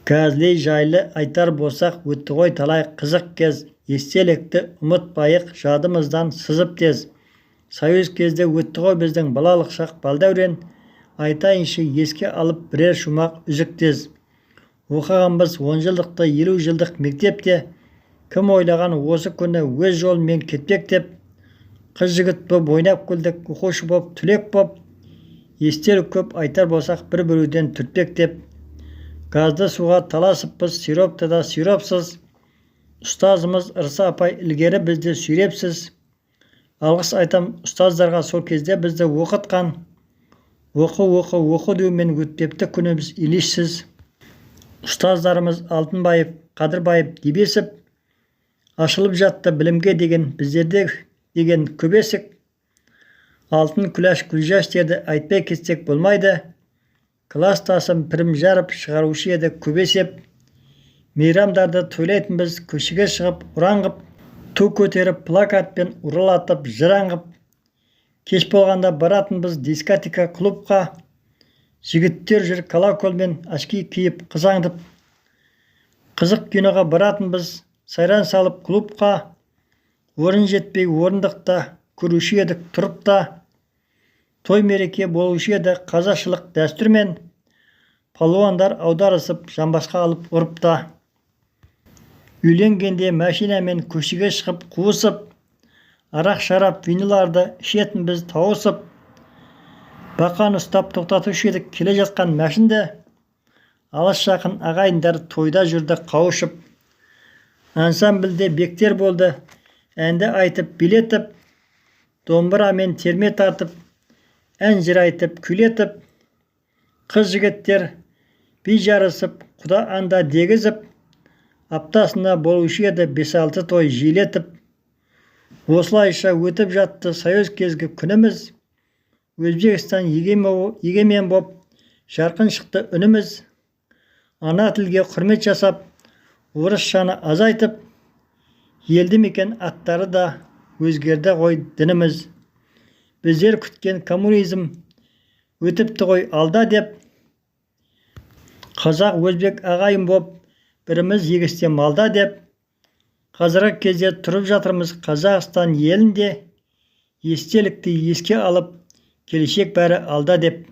Газли жайлы айтар болсақ, өтті ғой талай қызық кез. Естелікті ұмытпайық жадымыздан сызып тез. Союз кезде өтті ғой біздің балалық шақ, балдәурен. Айтайыншы, еске алып бірер шумақ үзік тез. Оқығанбыз 10 жылдықты, 50 жылдық мектепте. Кім ойлаған осы күні өз жолымен кетпек деп? Қыз жігіт боп ойнап күлдік, оқушы боп, түлек боп. Естелік көп, айтар болсақ, бір біреуден түртпектеп. Газды суға таласыппыз, сиропты да сиропсыз. Ұстазымыз Ырса апай ілгері бізді сүйрепсіз. Алғыс айтам ұстаздарға, сол кезде бізді оқытқан. Оқы, оқы, оқы деумен өтпепті күніміз елессіз. Ұстаздарымыз Алтынбаев, Қадырбаев дебесіп, ашылып жатты білімге деген біздерде деген көп есік. Алтын, Күләш, Гүлжаштерді айтпай кетсек болмайды. Класстасым Пірімжаров шығарушы еді көп есеп. Мейрамдарды тойлайтынбыз көшеге шығып ұран қып, ту көтеріп, плакатпен ұралатып, жыран қып. Кеш болғанда баратынбыз дискотека, клубқа. Жігіттер жүр колокольмен, очки киіп, қыз аңдып. Қызық киноға баратынбыз сайран салып клубқа. Орын жетпей орындықта, көруші едік тұрып та. Той мереке болушы еді қазақшылық дәстүрмен. Палуандар аударысып, жамбасқа алып ұрып та. Үйленгенде машинамен көшеге шығып қуысып, арақ, шарап, виноларды ішетінбіз тауысып. Бақан ұстап тоқтатушы едік келе жатқан мәшінді. Алыс жақын ағайындар тойда жүрді қауышып. Ансамбльде бектер болды әнді айтып, билетіп. Домбырамен терме тартып, ән жыр айтып, күйлетіп. Қыз жігіттер би жарысып, құда анда дегізіп. Аптасына болушы еді бес-алты той жиілетіп. Осылайша өтіп жатты союз кезгі күніміз. Өзбекстан егемен боп, жарқын шықты үніміз. Ана тілге құрмет жасап, орысшаны азайтып, елді мекен аттары да өзгерді ғой дініміз. Біздер күткен коммунизм өтіпті ғой алда деп. Қазақ, өзбек ағайын боп, біріміз егісте, малда деп. Қазіргі кезде тұрып жатырмыз Қазақстан елінде. Естелікті еске алып, келешек бәрі алда деп.